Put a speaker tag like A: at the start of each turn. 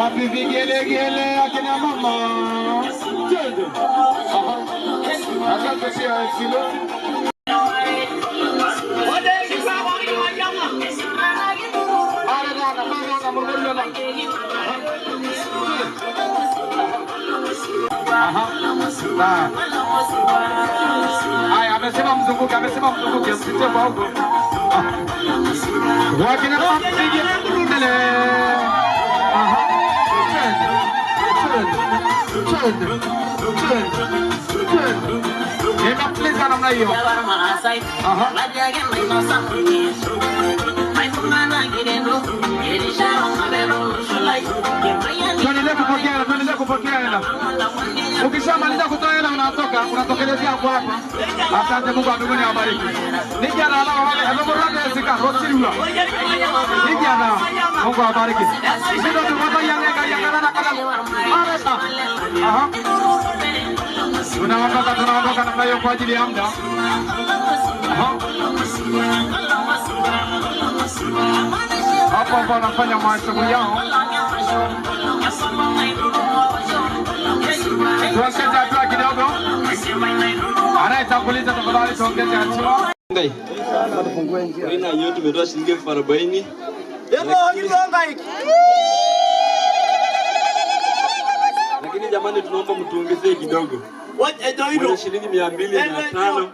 A: Wapi vigelegele akina mama? Twende. Asante sia silo. Haya, amesema mzunguke, amesema mzunguke, msitie kwa huko. Wakina mama vigelegele. Nimemaliza namna hiyo. Tuendelee kupokea, tuendelee kupokea hela. Ukishamaliza kutoa hela unatoka, unatokelezea hapo hapa. Asante, Mungu wa mbinguni awabariki. Nija na lao wale, alomorada sika rosirula. Nija na Mungu awabariki. Sisi tumetoa yanga yanga na kana. Areta. Aha. Tunaondoka, tunaondoka namna hiyo kwa ajili ya muda. Aha. Hapo hapo wanafanya mahesabu yao. Tuongeze hatua kidogo. Anayetanguliza tafadhali tuongeze hatua.
B: Aina hiyo tumetoa shilingi 40,000. Lakini jamani tunaomba mtuongezee kidogo. Mwenye shilingi 205.